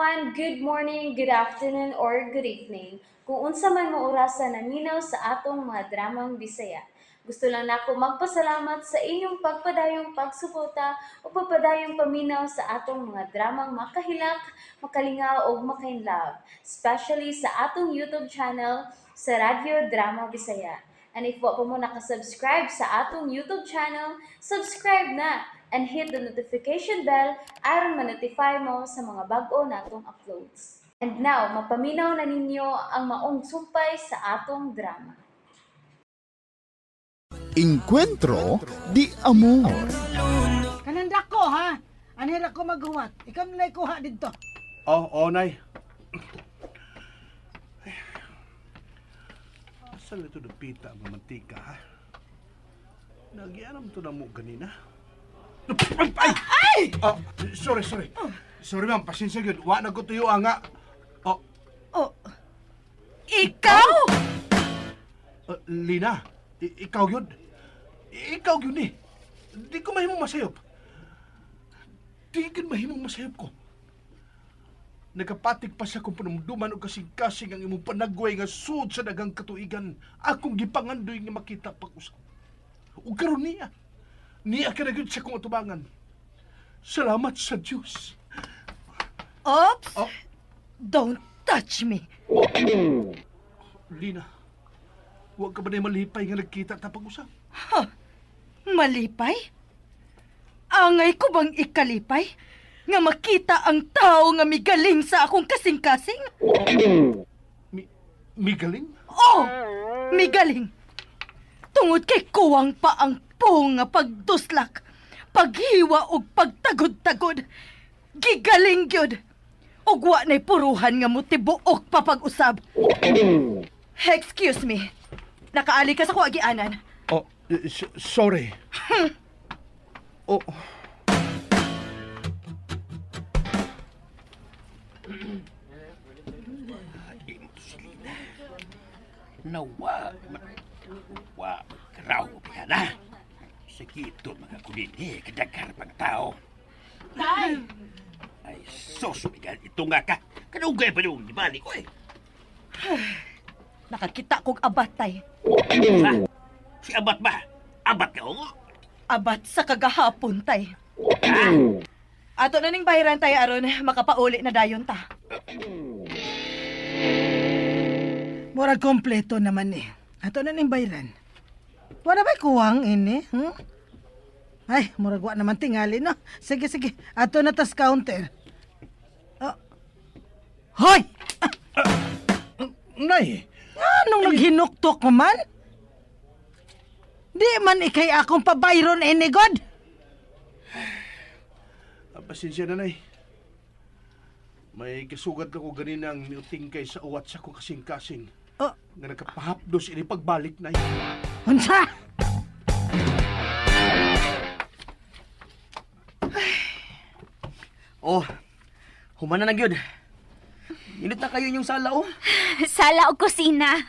Everyone! Good morning, good afternoon, or good evening. Kung unsa man mo orasa naminaw sa atong mga dramang Bisaya. Gusto lang nako magpasalamat sa inyong pagpadayong pagsuporta o pagpadayong paminaw sa atong mga dramang makahilak, makalingaw ug makainlove, especially sa atong YouTube channel sa Radyo Drama Bisaya. And if wa pa mo nakasubscribe sa atong YouTube channel, subscribe na and hit the notification bell aron ma-notify mo sa mga bag-o natong uploads. And now, mapaminaw na ninyo ang maong sumpay sa atong drama. Encuentro de Amor. Kananda ko ha. Anhira ko maghuwat. Ikaw na kuha dito. Oh, nay. Asa na ito napita ang mantika, ha? Nagyanam to na mo ganina. Ay! Ay! Ay! Oh, sorry, sorry. Sorry, ma'am. Pasensya yun. Wa na ko tuyo, nga. Oh, Oh. Ikaw? Lina. Ikaw yun. Ikaw yun eh. Di ko mahimong masayop. Di ko mahimong masayop ko. Nagapatig pa sa akong panumduman og kasing-kasing ang imong panagway nga sud sa daghang katuigan. Akong gipangandoy nga makita pag-usap. Ug karon niya. Niya ka na gyud sa akong atubangan. Salamat sa Dios. Oops. Oh. Don't touch me. Lina, wa ka ba na malipay nga nagkita ta pag-usap? Malipay? Angay ko bang ikalipay? Nga makita ang tao nga migaling sa akong kasing-kasing? Migaling? Oh! Migaling! Tungod kay kuwang pa ang pong nga pagduslak, paghiwa og pagtagod-tagod. Gigaling gyud. Ug wa na'y puruhan nga motibuok pa pag-usab. Excuse me. Nakaali ka sa kuagianan. Oh, sorry. Oh. Nawa, wa, graw ka na. Sakito mga kulini, kadagar pang tao. Tay! Ay, sus, migal, ito nga ka. Kanugay pa nung ibalik ko eh. Nakakita kog abat, tay. Ha? Si Abat ba? Abat ka oo? Abat sa kagahapon, tay. Ato na ning bayaran, tay, aron makapauli na dayon ta. Murag kompleto naman eh. Ato na ning bayran. Wala ba'y kuwang ini? Ay, murag wa naman tingali, no? Sige, sige. Ato na tas counter. Oh. Hoy! Nay! Anong naghinuktok mo man? Di man ikay akong pabayron ini, God! Pasensya na, Nay. May kasugat na ko ganinang niutingkay sa uwat sa ko kasing-kasing. Oh. Nga nagkapahapdos ini pagbalik, Nay. Unsa? Oh, humana na gyud. Init na kayo inyong sala, oh. Sala o kusina.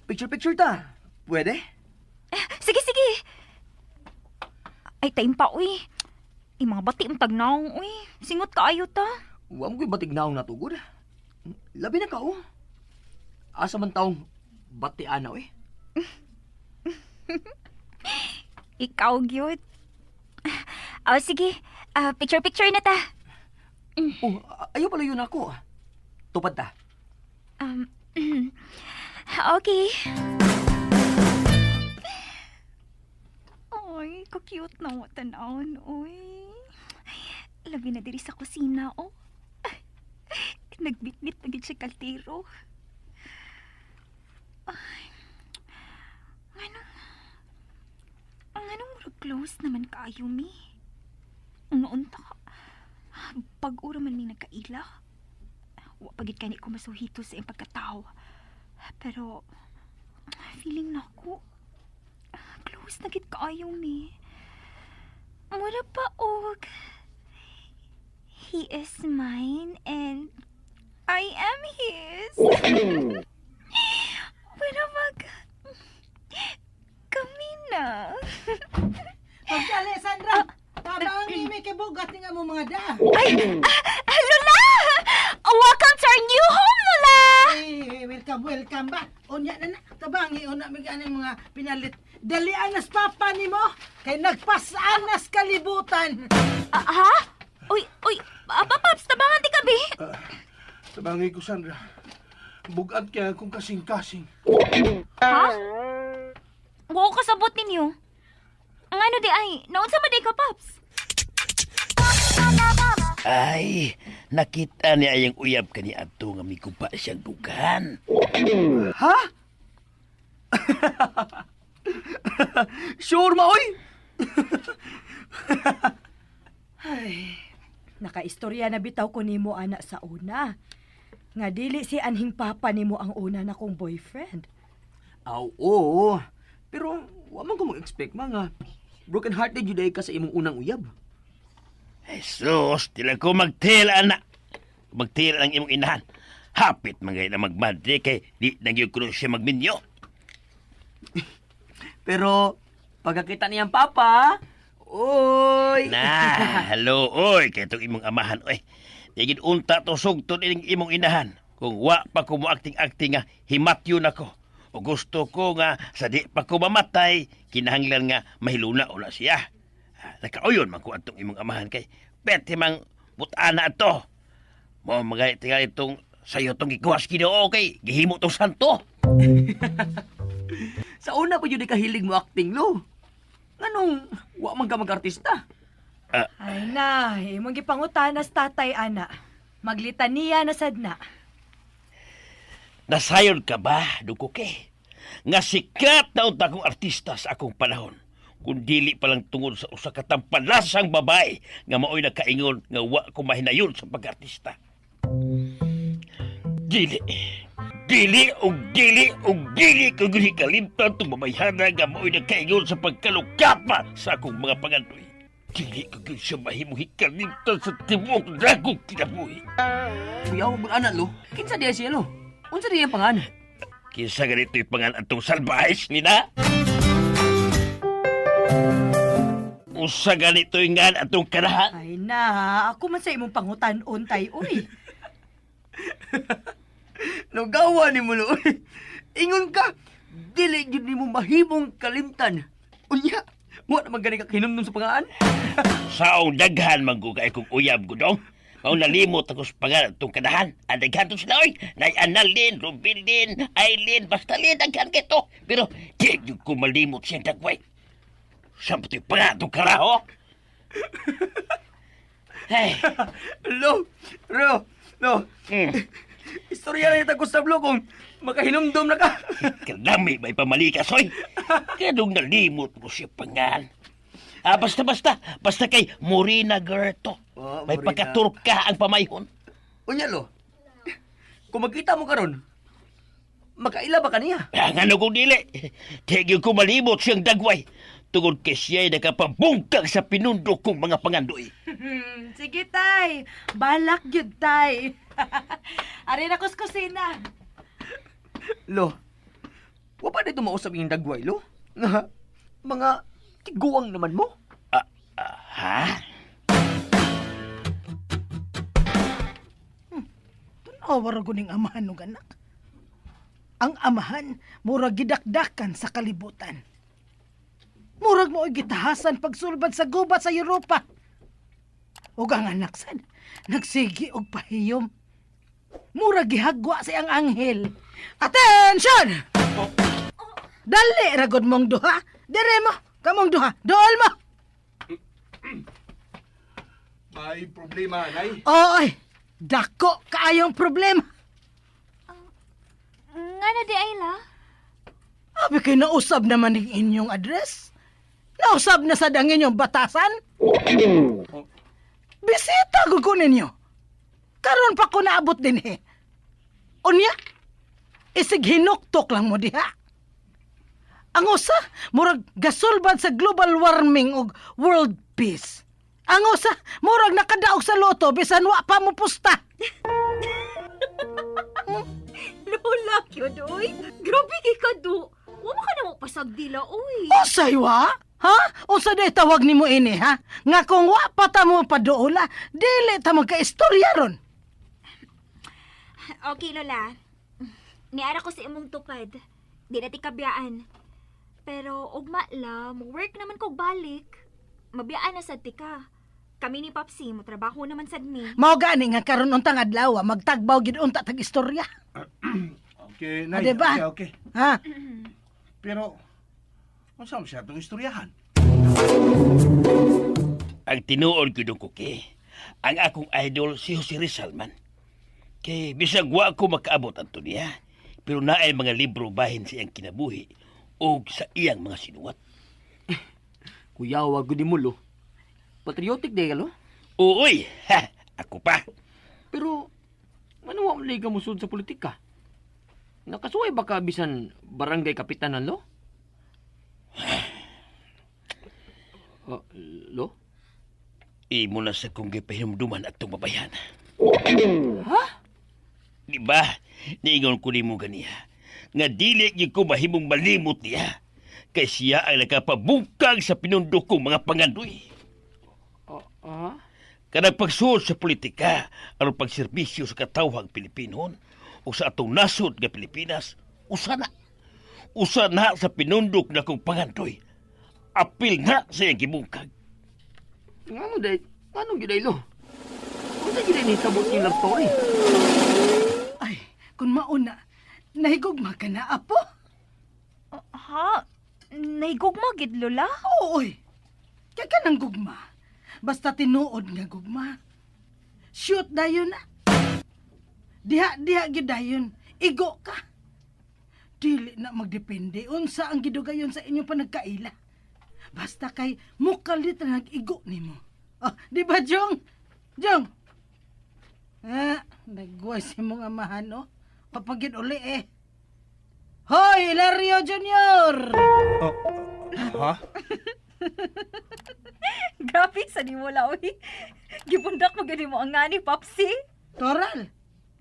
Picture-picture ta. Pwede? Sige, sige. Ay, time pa, uy. Ay, mga bati ang tagnaong, uy. Singot ka ayo ta. Wa mo ko'y batignaong natugod. Labi na ka, oh. Asa man taong bati ana, eh. Ikaw, gyud. Oh, sige. Ah, picture-picture na ta. Oh, ayaw pala yun ako. Tupad ta. Okay. Ay, ka-cute na mo tanawon, uy. Labi na diri sa kusina, oh. Nagbitbit na gid siya kaltero. Ay, nganong murag close naman kaayo mi? Noon ta, pag-ura man mi nagkaila. Wa pagit kani ko masuhito sa iyang pagkatao. Pero, feeling na ako, close na gid kaayo mi. Mura pa og. He is mine and I am his. Mura mag... Kami na. Pagdali, Sandra! Tabang imi kay bugat ni nga mo mga daa. Ay! Ah, Lola! Hamba, unya na na. Tabangi, una mi ganing mga pinalit. Dalian nas papa nimo kay nagpasanas kalibutan. Ah, ha? Uy, uy, apa, Paps, tabangan di ka, be. Tabangi ko, Sandra. Bugat kaya akong kasing-kasing. Ha? Wa ko kasabot ninyo. Ang ano di ay, naunsa man di ka, Paps? Ay, nakita niya ang uyab kani adto nga miguba siyang dugan. Ha? Sure ma, oy! Ay, nakaistorya na bitaw ko nimo ana sa una. Nga dili si anhing papa nimo ang una na kong boyfriend. Aw, oo. Pero, wa man ko mag-expect mga broken hearted yun ka sa imong unang uyab. Jesus, dila ko magtil ana. Magtil ang imong inahan. Hapit man gay na magmadre kay di na gyud kuno siya magminyo. Pero, pagkakita niyang papa, oy! Na, hello oy, kay itong imong amahan oy. Di gid unta to sugton ining imong inahan. Kung wa pa ko mo acting-acting nga himatyon ako. O gusto ko nga sa di pa ko mamatay, kinahanglan nga mahiluna una siya. Ah, Nakauyon man ko atong imong amahan kay pwede mang butana ato. Mo mga tingali itong sayo tong gikuha sa Ginoo kay gihimo tong santo. Sa una pa yun kahilig mo acting, lo. Nganong, wa man ka mag-artista. Ay na, imong gipangutanas tatay ana. Maglitaniya na sad na. Nasayon ka ba, Dukuke? Nga sikat na unta kong artista sa akong panahon. Kung dili pa lang tungod sa usa ka tampalasang babae nga maoy nakaingon nga wa ko mahinayon sa pag-artista. Dili. Dili og dili og dili ko gyud kalimtan tong babayhana nga maoy nakaingon sa pagkalukapa sa akong mga pangandoy. Dili ko gyud siya mahimong hikalimtan sa tibuok nagong kinabuhi. Kuya, mo anak, lo. Kinsa diya siya, lo? Unsa diya ang pangan? Kinsa ganito yung pangan atong salbahes nila? Usa ganito yung ngan atong kanahan? Ay na, ako man sa imong pangutan-on tay uy. Lugawa ni mo, lo. Ingon ka, dili yun ni mo mahimong kalimtan. Unya, wa naman gani ka kinumdum sa pangaan. Saong daghan manggugay kong uyab gudong. Mao nalimot ako sa pangan atong kanahan. Ang daghan to sila oy. Nay Annalyn, Rubilin, Aileen, basta lin, daghan kito. Pero di gyud ko malimot siyang dagway. Sa puti pangan atong karaho. Hey, Lo, lo, lo. Istorya na yung sa blo kung makahinumdum na ka. Kalami may pamalikas, oy. Kaya nung nalimot mo siya pangan. Ah, basta, basta. Basta kay Morena Gerto. Oh, May Morena. pagkaturka ang pamayhon. Unya, lo. Kung magkita mo karon, makaila ba kaniya? Ah, nga kung dili. Tigil ko malimot siyang dagway. Tungod kay siya'y nakapabungkag sa pinundo kong mga pangandoy. Sige tay, balak gyud tay. Ari na kus kusina. Lo, wa pa dito mausap yung dagway, lo? Nga, mga tiguang naman mo. Ah, ah, ha? Tanaw ra ning amahan og anak. Ang amahan murag gidakdakan sa kalibutan. Murag mo gitahasan pagsulbad sa gubat sa Europa. Ug ang anak sad nagsigi og pahiyom. Murag gihagwa sa iyang anghel. Attention! Dali ra gud mong duha. Dire mo, kamong duha. Dool mo. May problema, Nay. Oy, dako kaayong problema. Nga na di ay, la? Abi kay nausab naman ang inyong address. Nausab na sad ang inyong batasan. Bisita gud ko ninyo. Karon pa ko naabot din eh. Unya, isig hinuktok lang mo diha. Ang usa, murag gasulbad sa global warming ug world peace. Ang usa, murag nakadaog sa loto bisan wa pa mo pusta. Lola, cute, uy. Grabe kay kadu. Wa mo ka na mo pasagdila, uy. Usay wa? Ha? Unsa day tawag nimo ini ha? Nga kung wa pa ta mo paduola, dili ta magkaistorya ron. Okay, Lola. Niara ko sa imong tupad. Di na ti kabiyaan. Pero ugma la, mo work naman kog balik. Mabiyaan na sad ti ka. Kami ni Papsi, mo trabaho naman sad mi. Mao gani nga karon untang adlaw, magtagbaw gid unta tag istorya. Okay, Ah, Nay. diba? Okay, okay. Ha? Pero, unsa man siya itong istoryahan? Ang tinuod ko dong kuki, ang akong idol si Jose Rizal man. Kay bisag wa ko makaabot anto niya, pero naay mga libro bahin sa iyang kinabuhi o sa iyang mga sinuwat. Kuyawa gud mo lo. Patriotic day ka lo. Uy, ha, ako pa. Pero ano wa man ka musud sa politika? Nakasuway ba ka bisan barangay kapitanan lo? Ah, lo? Imo na sa kong gipahinumduman at babayan. Ha? Di ba? Niingon ko nimo ganiya. Nga dili gyud ko mahimong malimot niya. Kay siya ang nakapabungkag sa pinundok kong mga pangandoy. Ah, ah? Kanang pagsuod sa politika aron pagserbisyo sa katawhang Pilipinon o sa atong nasod nga Pilipinas, usa na. Usa na sa pinundok na kong pangandoy. Apil na sa iyang gibungkag. Ngano day? Ngano gyud ay lo? Unsa gyud ay nahitabo sa love story? Ay, kun mauna, nahigugma ka na, apo. Ha? Naigugma gid lola? Oo, oy. Kaya ka ng gugma. Basta tinuod nga gugma. Shoot dayon na. Diha, diha gyud dayon. Igo ka. Dili na magdepende unsa ang gidugayon sa inyong panagkaila. Basta kay mukalit na nag-igo nimo. Oh, di ba, Jong? Jong! Ah, nagguway si mong amahan, oh. Papagin uli, eh. Hoy, Hilario Junior! Oh, ha? Grabe sa nimo la oy. Gibundak mo gani mo ang ngani Papsi. Toral,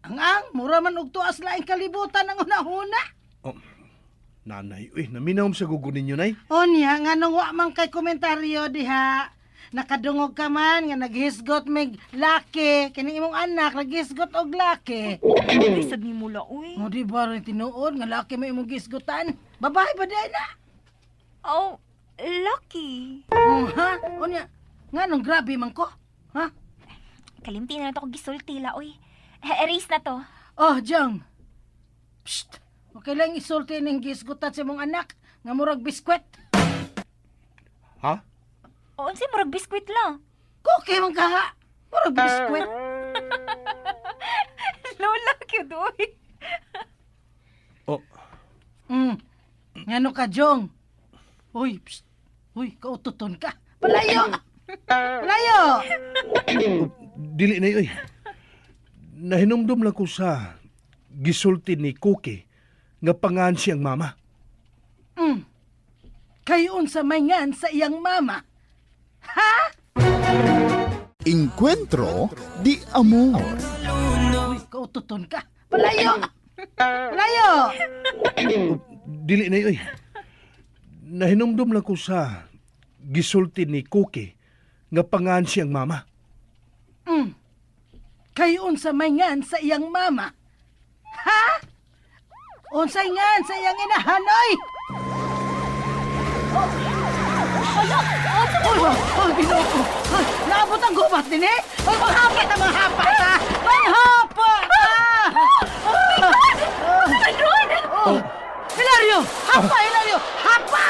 ang mura man og tuas laing kalibutan ang una-una. Oh, nanay, uy, naminaw sa gugo ninyo, Nay. Unya, nga nung wa man kay komentaryo diha, nakadungog ka man nga naghisgot mig laki, kining imong anak naghisgot og laki. Ay sad nimo la oy. Mo di ba rin tinuod nga laki may imong gisgutan? Babae ba di na? Oh, lucky. Oh, ha? Unya, nga nung grabe man ko? Ha? Kalimti na lang to kog gisulti la oy. Erase na to. Oh, Jong. Psst. Okay lang isulti ning gisgutan sa imong anak nga murag biskwit. Ha? O unsay murag biskwit la. Kuki man ka ha. Murag biskwit. Lola cute oy. Oh, Ngano ka, Jong? Uy, psst. Uy, kaututon ka. Palayo! Palayo! dili, Nay, uy. Nahinumdum lang ko sa gisulti ni Cookie nga pangan siyang mama. Kayon sa may ngan sa iyang mama. Ha? Encuentro de amor. Uy, kaututon ka. Palayo! Palayo! Dili, Nay, uy. Nahinumdum lang ko sa gisulti ni Cookie nga pangan siyang mama. Kayon sa may ngan sa iyang mama. Ha? Unsay ngan sa iyang inahan, oy! Uy, oh, ginoo ko. Ay, naabot ang gubat din eh. Uy, manghapat na, manghapat ha! Manghapat ha! Oh my God! Oh. Hilario! Hapa, Hilario! Hapa!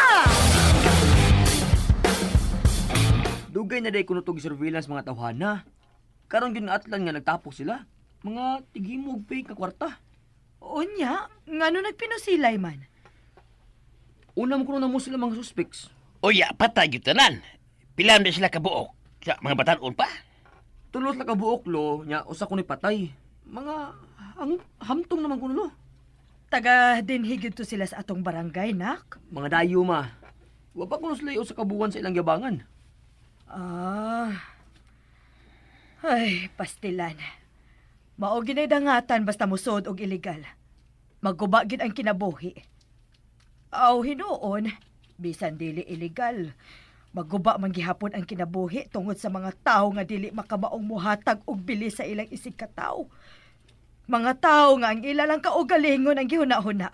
Dugay na day kuno tog surveillance mga tawhana. Karon gyud atlan nga nagtapok sila. Mga tigimog pay ka kwarta. Unya, ngano nagpinusilay man? Una mo kuno na mo sila mga suspects. Uya, patay gyud tanan. Pila na sila kabuok sa mga bataon pa. Tulos la kabuok lo nya usa kuno patay. Mga ang hamtong naman kuno lo. Taga dinhigid to sila sa atong barangay, nak. Mga dayo ma. Wa pa kuno sila usa ka buwan sa ilang yabangan. Ah. Ay, pastilan. Mao ginay dangatan basta musod og illegal. Magguba gid ang kinabuhi. Aw hinuon, bisan dili illegal. Magguba man gihapon ang kinabuhi tungod sa mga tawo nga dili makamaong muhatag og bili sa ilang isig katawo. Mga tao nga ang ila lang kaugalingon ang gihuna-huna.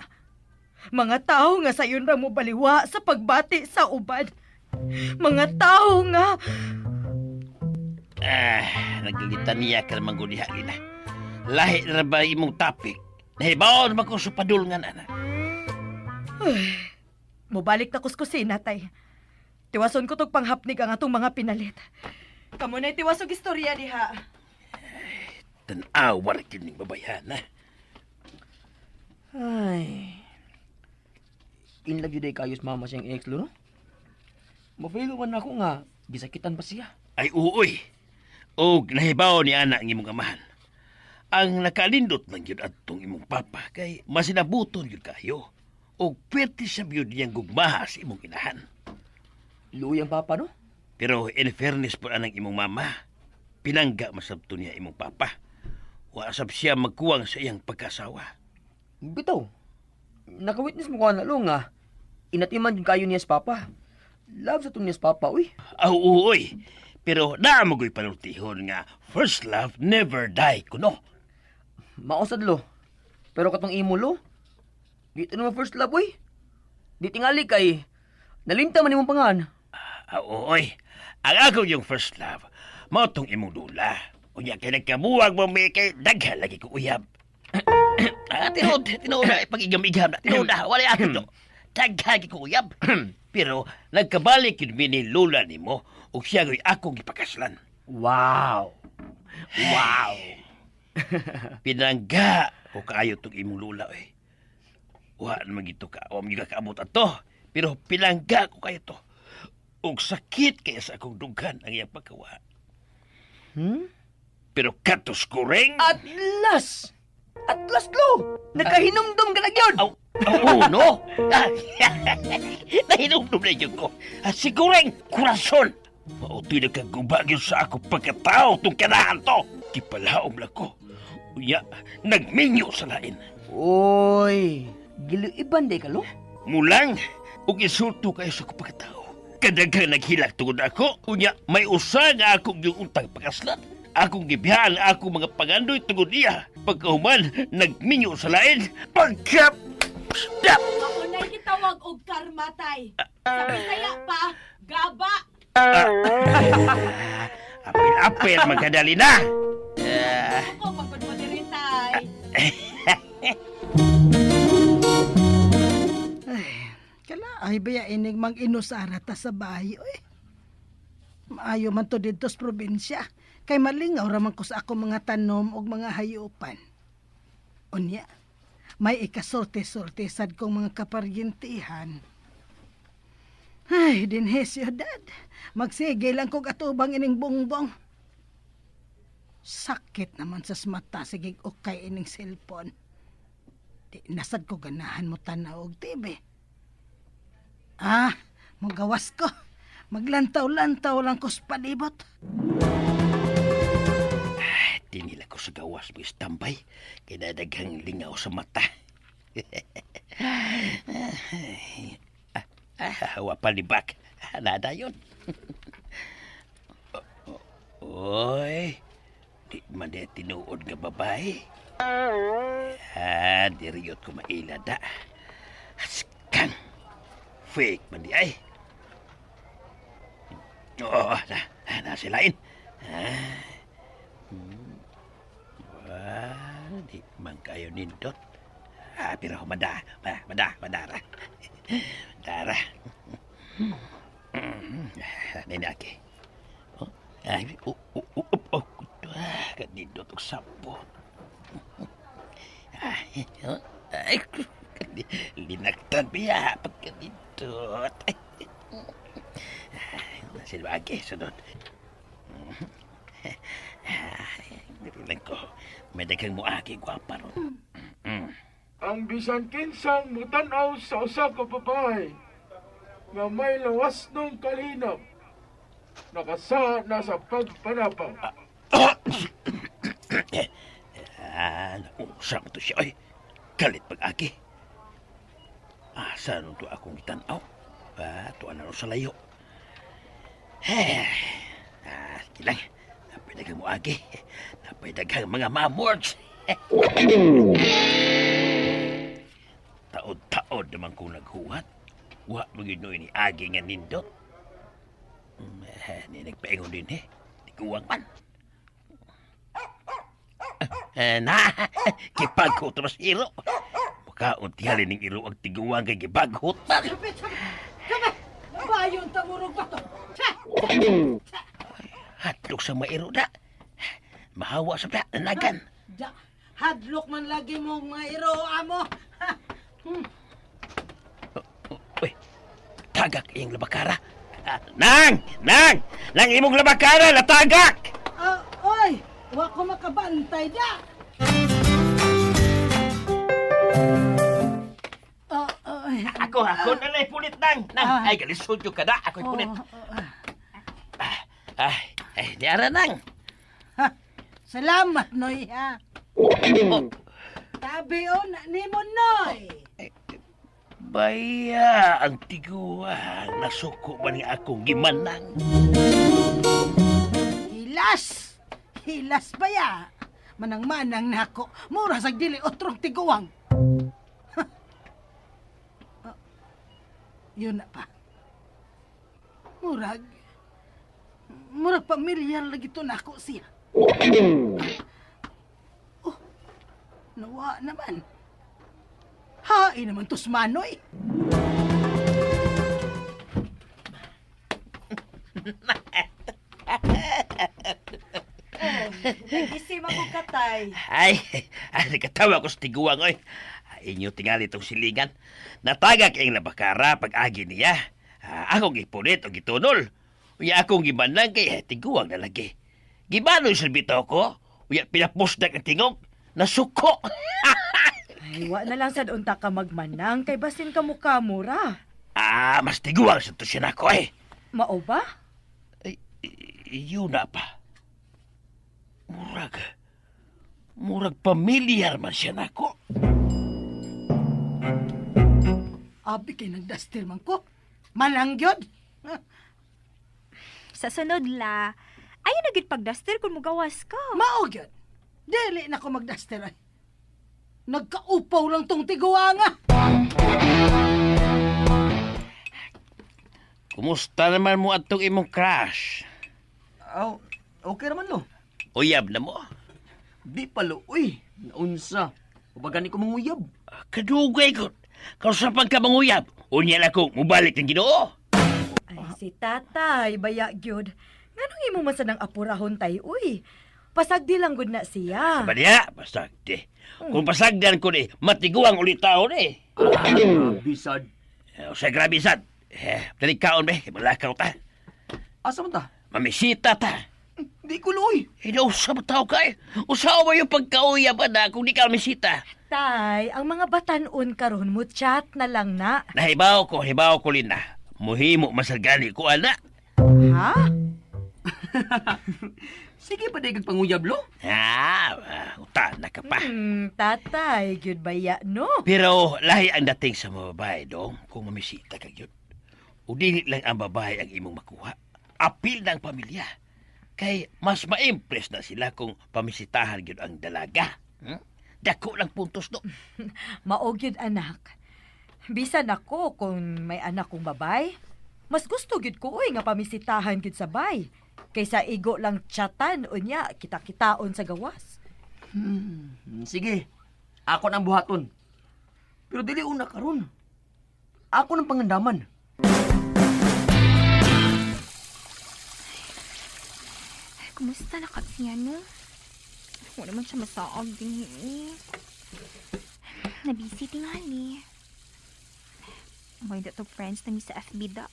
Mga tao nga sayon ra mo baliwa sa pagbati sa uban. Mga tao nga Ah, naglitaniya ka naman gud diha, Lina. Lahi na ba imong topic? Nahibaon man ko sa padulngan, ana. Mobalik na kus kusina, tay. Tiwason ko tog panghapnig ang atong mga pinalit. Kamo na'y tiwasog istorya diha. Tan-awa ra gyud ning babayhana. Ay. In love yun day kayos mama siyang ex, lo, no? Mafeel man ako nga, gisakitan pa siya. Ay uuy. Og nahibaw ni ana ang imong amahan. Ang nakalindot man gyud adtong imong papa kay masinabuton gyud kayo. Og pwerte siya gyud niyang gugmaha sa imong inahan. Luoy ang papa, no? Pero in fairness po anang imong mama, pinangga masabto niya imong papa. Wa sab siya magkuwang sa iyang pagkasawa. Bitaw. Naka-witness mo ko na, lo, nga. Inatiman yun kayo niya sa papa. Love sa itong niya sa papa, uy. Aw, uuy. Pero naa mo go'y panultihon nga first love never die kuno. Mausad, lo. Pero katong imo, lo. Dito naman first love, uy. Di tingali kay. Nalimta man imong pangan. Aw, uuy. Ang ako yung first love, mao tong imong dula. Unya kay nagkabuwag mo may kay daghan lagi ko uyab. Ah, tinuod, tinuod na pag-igam-igam na. Tinuod na, wala ato to. Daghan lagi ko uyab. Pero nagkabalik yun mi ni lula nimo ug siya go'y akong gipakaslan. Wow. Wow. Pinangga ko kaayo tong imong lula eh. Wa naman gito ka, wa man gyud ka kaabot ato. Pero pinangga ko kayo to. Ug sakit kaya sa akong dughan ang iyang pagkawa. Pero katos kuring. Atlas! Atlas, lo! Nagkahinumdum ka na gyud! Aw, aw, no. Ah, nahinumdum na yun ko. Ah, si Kuring, kurason. Mautoy nagkaguba gyud sa ako pagkatao tong kanahan to. Kipalaom lang ko. Unya, nagminyo sa lain. Oy, giluiban day ka, lo? Mulang, ug insulto kayo sa akong pagkatao. Kadaghang naghilak tungod ako, unya may usa nga akong yung untang pakaslan. Akong gibiyaan ang akong mga pangandoy tungod niya. Pagkahuman, nagminyo sa lain. Pagka... Stop! Ako na'y gitawag og karma, tay. Sa Bisaya pa, gaba. Apil-apil, magkadali na! Ako pagod mo diri, tay. Kala ay baya inig mang inusara ta sa bahay oy. Maayo man to didto sa probinsya. Kay malingaw ra man ko sa ako mga tanom og mga hayupan. Unya, may ikasulti-sulti sad kong mga kaparyentihan. Ay, dinhe siyudad. Magsige lang kog atubang ining bongbong. Sakit naman sa mata sige okay ining cellphone. Di nasad ko ganahan mo tanaw og TV. Ah, magawas ko. Maglantaw-lantaw lang ko sa palibot. Tinila ko sa gawas mo istambay, kay dadaghang lingaw sa mata. Ah, wa palibak. Nada yun. Oy, di man di tinuod nga babae. Ah, diriyot ko maila da. Askan. Fake man di ay. Oo, na, na silain. Ah. Wah, di man kayo nindot. Ah, pero mada, mada, mada, madara. Madara. Ninaki. Oh, ay, oh, oh, oh, oh, oh, ah, kanindot og sampo. Ay, oh, ay, linaktan biya pagkanindot. Ay, silwagi, sunod. Ay, lang ko. May daghang muagi, gwapa ron. Ang bisan kinsang mutan-aw sa usa ka babae nga may lawas nung kalinap nakasa na sa pagpanapa. Ah, nausap to siya. Ay, kalit pag-aki. Asa nun to akong gitanaw? Ah, tuwa na ron sa layo. Eh, ah, sige lang. Napay daghang muagi. Napay daghang mga mamords. Taod-taod naman kung naghuwat. Wa mo gyud ni agi nga nindot. Ni nagpaingon din eh. Tiguang man. Na, kipaghot mas iro. Makaon tiyali ning iro ang tiguang kay gibaghot man. Sabi, sabi, sabi! Bayon tamurog ba to? Sa! Hatlok sa mairo na. Mahawa sa da, nanagan. Da, hadlok man lagi mong mga iro, amo. Ha? Uy, tagak iyang labakara. Ah, Nang! Nang! Nang imong labakara, natagak! Ah, oy, wa ko makabantay da. Oh, oy. Ako na lang pulit, Nang! Nang, Ah. ay, galisod yung kada. Ako'y pulit. Oh, oh, ah. Ay, ay, niara, Nang. Ha, salamat, Noy, ha. Oh, Tabi, oh, na, nimo, Noy. baya ang tiguang. Nasuko man nga akong gimanang. Hilas! Hilas ba ya? Manang-manang nako. Mura sa dili otrong tiguang. Ha. Ah, yun na pa. Murag. Murag pamilyar lagi to nako siya. Oh, nawa naman. Hain naman to manoy. Nagisim ako katay. Ay, ay, nakatawa ko sa tiguang, oy. Ay, inyo tingali itong silingan. Natagak iyang labakara pag-agi niya. Ah, akong gipunit o gitunol. Uya akong gimanang kay tiguang na lagi. Gibanoy silbito ko. Uya pinapusdak ang tingog. Nasuko. Ay, wa na lang sad unta ka magmanang kay basin ka mukha mura. Ah, mas tiguang sa to siya nako eh. Mao ba? Ay, yun na pa. Murag. Murag pamilyar man siya nako. Abi kay nagdastir man ko. Manang gyud. Ha? Sa sunod la, ayaw na gid pagdaster kung mugawas ka. Mao gyud. Dili na ko magdaster ay. Nagkaupaw lang tong tiguanga. Kumusta naman mo atong imong crush? Aw, okay raman lo. Uyab na mo. Di pa lo, uy. Naunsa. O ba gani ko manguyab? Kadugay ko. Kausapan ka manguyab. Unya na ko, mubalik ng ginoo. Ay, si tatay, baya gyud. Nganong imo man sa nang apurahon tay, uy? Pasagdi lang gud na siya. Ba niya? Pasagdi. Kung pasagdan ko ni, matiguang ulit tao ni. Ah, grabe sad. Sa grabe sad. Eh, dali kaon be, malakaw ta. Asa man ta? Mamisita ta. Di ko lo, uy. Inausap tao ka eh. Usawa yung pagkauyab na kung di ka misita. Tay, ang mga batan-on karon mo chat na lang na. Nahibaw ko, hibaw ko lina. Muhimo masargani ko ana. Ha? Sige pa di kag panguyab lo. Ah, uta na ka pa. Tatay, gyud baya no. Pero lahi ang dating sa mga babae dong kung mamisita ka gyud. O dili lang ang babae ang imong makuha. Apil ng pamilya. Kay mas ma-impress na sila kung pamisitahan gyud ang dalaga. Dako lang puntos no. Mao gyud anak. Bisan ako kung may anak kong babay, mas gusto gyud ko uy nga pamisitahan gyud sa bay kaysa igo lang chatan unya kita-kitaon sa gawas. Sige. Ako nang buhaton. Pero dili una karon. Ako nang pangandaman. Ay, kumusta na ka siya, no? Wala man siya masaog din eh. Nabisi tingali. May dato friends na mi sa FB da.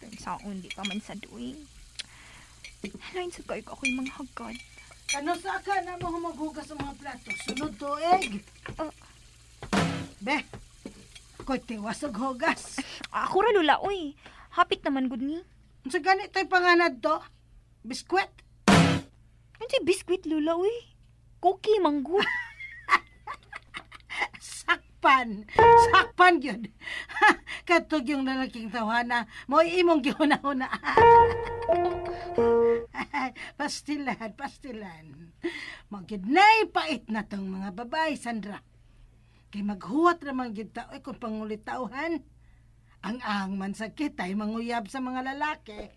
Pero sa akong di pa man sa doing. Lain sa kayo ko ako yung mga hagad. Kano sa ka na mo humaghugas ang mga plato? Sunod tuig. Oh. Be, ko'y tiwas og hugas. Ako ra lula, oy. Hapit naman gud ni. Unsa gani to'y panganad to? Biskwit? Ano si biskwit lula, oy? Cookie, manggo. Sakto. Sakpan. Sakpan gyud. Katog yung lalaking tawana, mo imong gihuna-huna. Pastilan, pastilan. Magyud nay pait na tong mga babae, Sandra. Kay maghuwat ra man gyud ta oy kung pangulitawhan. Ang ang man sa kita'y manguyab sa mga lalaki.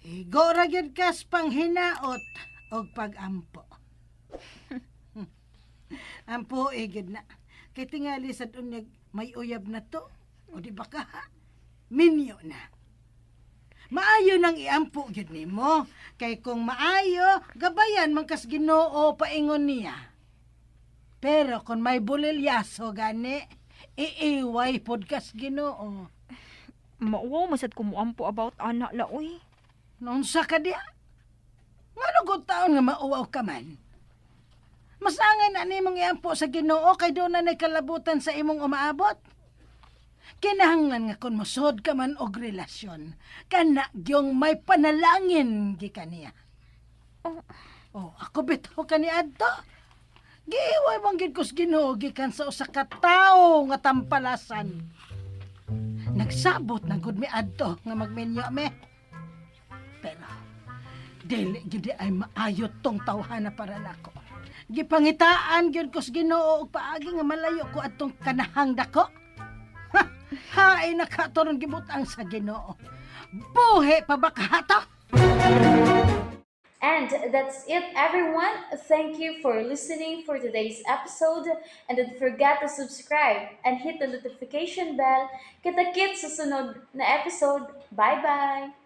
Igo ra gyud kas panghinaot og pagampo. Ampo eh, gyud na. Kay tingali sa unyag may uyab na to. O di ba ka? Minyo na. Maayo nang iampo gyud nimo. Kay kung maayo, gabayan man kas Ginoo paingon niya. Pero kung may bulilyaso gani, iiway pod kas Ginoo. Mauwaw masad ko muampo about ana la oy. Naunsa ka diha? Ngano gud taon nga mauwaw ka man? Mas angay na nimong iampo sa Ginoo kay doon na kalabutan sa imong umaabot. Kinahanglan nga kung mosod ka man og relasyon, kana gyung may panalangin gikan niya. Oh. Oh, ako bitaw kani adto. Giiway man gyud ko sa Ginoo gikan sa usa ka tawo nga tampalasan. Nagsabot na gud mi adto nga magminyo me. Pero dili gyud ay maayo tong tawhana para nako. Gipangitaan gyud ko sa Ginoo og paagi nga malayo ko adtong kanahang dako. Ha, hain na ka toron gibutang sa Ginoo. Buhi pa ba ka to? And that's it, everyone. Thank you for listening for today's episode. And don't forget to subscribe and hit the notification bell. Kita-kits sa sunod na episode. Bye-bye!